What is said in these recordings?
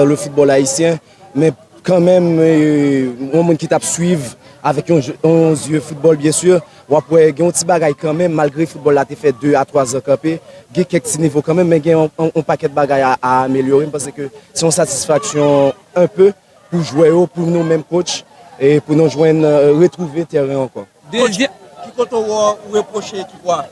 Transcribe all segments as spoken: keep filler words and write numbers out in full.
le football haïtien, men kanmenm, eh, yon moun ki t ap swiv avèk yon je- yon zye foutbòl, byen si, w ap wè gen yon ti bagay kanmenm, malgre foutbòl la te fè de a twa zan kanpe, gen kèk ti nivo kanmenm, men gen yon, yon, yon pakèt bagay a, a amelyore. M panse ke se yon satisfaksyon enpe pou jwè yo, pou nou menm coach, e pou nou jwenn, eh, retwouve teren ankò. Dezyè- Ki kote w wè w repwoche ekip ou a?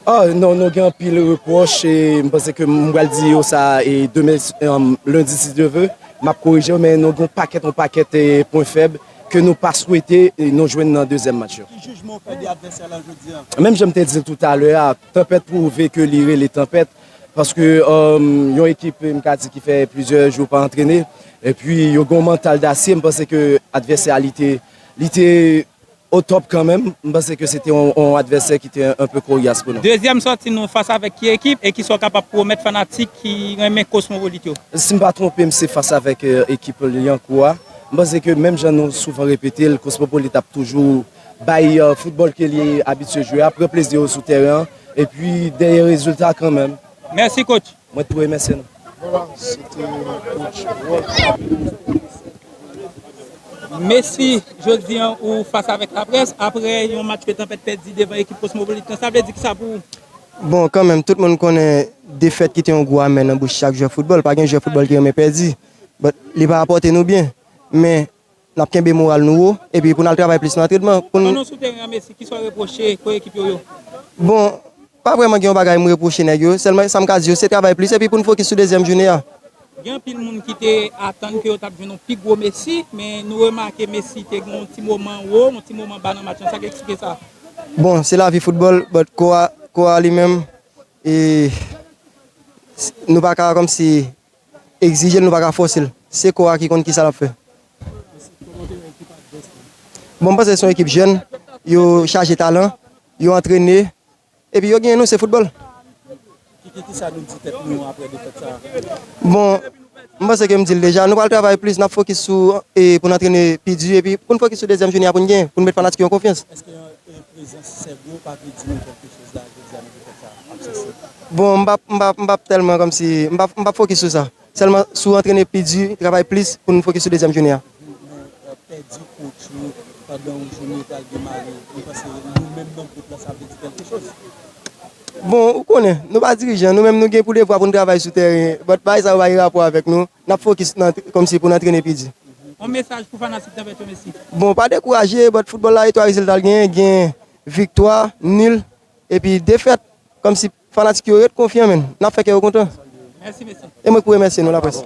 Ah, non, nou gen anpil repwòch, e m panse ke m pral di yo sa, e demen, um, lendi, si Dye ve, m ap korije yo, men nou gen yon pakèt, yon pakèt, e, pwen fèb ke nou pa swete, e, nou jwenn nan dezyèm match yo. Ki jijman w fè de advèsè la jodi a? Menm jan m te di l toutalè a, tanpèt pwouve ke li rele tanpèt, paske, um, yon ekip, m ka di, ki fè plizyè jou pa antrene, epi yo gen yon mantal dasye, m panse ke advèsè a, li te, li te o top kanmenm, m panse ke se te yon, yon advèsè ki te enpe koryas pou nou. Dezyèm sòti nou fas avèk ki ekip e kisa w kapab pwomèt fanatik ki renmen Kosmopolit yo? Si m pa twonpe m, se fas avèk, eh, ekip Lyankou a. M panse ke menm jan nou souvan repete l, Kosmopolit ap toujou bay, eh, foutbòl ke li abitye jwe a, pran plezi yo sou teren an, epi dèyè rezilta kanmenm. Mèsi, coach. Mwen tou remèsye nou. Vwala, se te coach Wolf. Messi, jodi an, ou fas avèk laprès, apre yon match ke Tanpèt pèdi devan ekip Kosmopolit lan, sa vle di kisa pou ou? Bon, kanmenm, tout moun konnen defèt kite yon gou amè nan bouch chak jwè foutbòl. Pa gen jwè foutbòl ki renmen pèdi. But, li pa rapòte nou byen. Men, n ap kenbe moral nou wo, epi pou n al travay plis nan antrènman. Pou n... Pandan w sou teren an, Messi, kisa w repwoche koyekipye w yo? Bon, pa vrèman gen yon bagay m repwoche nèg yo, sèlman sa m ka di yo, se travay plis, epi pou n fokis sou dezyèm jounen an. Gen anpil moun ki te atann ke yo t ap jwenn yon pi gwo Messi, men nou remake Messi te gen yon ti moman wo, yon ti moman ba nan match lan. Sa k eksplike sa? Bon, se lavi foutbòl, but kò a, kò a li menm, e, s-, nou pa ka kòmsi egzije l, nou pa ka fòse l. Se kò a ki konn kisa l ap fè. Bon, m panse se yon ekip jèn, yo chaje talan, yo antrene, epi yo genyen nou, se foutbòl. Ki, ki, kisa nou di tèt nou apre defèt sa a? Bon, m panse ke m di l deja, nou pral travay plis, n ap fokis sou, e, pou n antrene pi di, epi pou n fokis sou dezyèm jounen an pou n genyen, pou n met fanatik yo an konfyans. Èske, e, prezans Sègo pa vle di nou kèlke choz la, jodi a nan defèt sa a, absans li? Bon, m p ap, m p ap, m p ap tèlman kòmsi, m p ap, m p ap fokis sou sa. Sèlman si w antrene pi di, travay plis pou nou fokis sou dezyèm jounen an. Nou, nou, eh, pèdi coach nou pandan yon jounen pral demare. Nou panse nou menm nan gwoup la, sa vle di kèlke choz. Bon, ou konnen, nou pa dirijan, nou menm nou gen pou devwa pou n travay sou teren. But bagay sa yo pa gen rapò avèk nou. N ap fokis nan, kòmsi pou n antrene pi di. Yon mesaj pou fanatik Tanpèt yo, Messi? Bon, pa dekouraje, but foutbòl la, e twa rezilta l genyen, gen viktwa, nil, epi defèt. Kòmsi fanatik yo ret konfyan, menn. N ap fè kè yo kontan. Mèsi, Messi. E mwen k pou remèsye nou, laprès.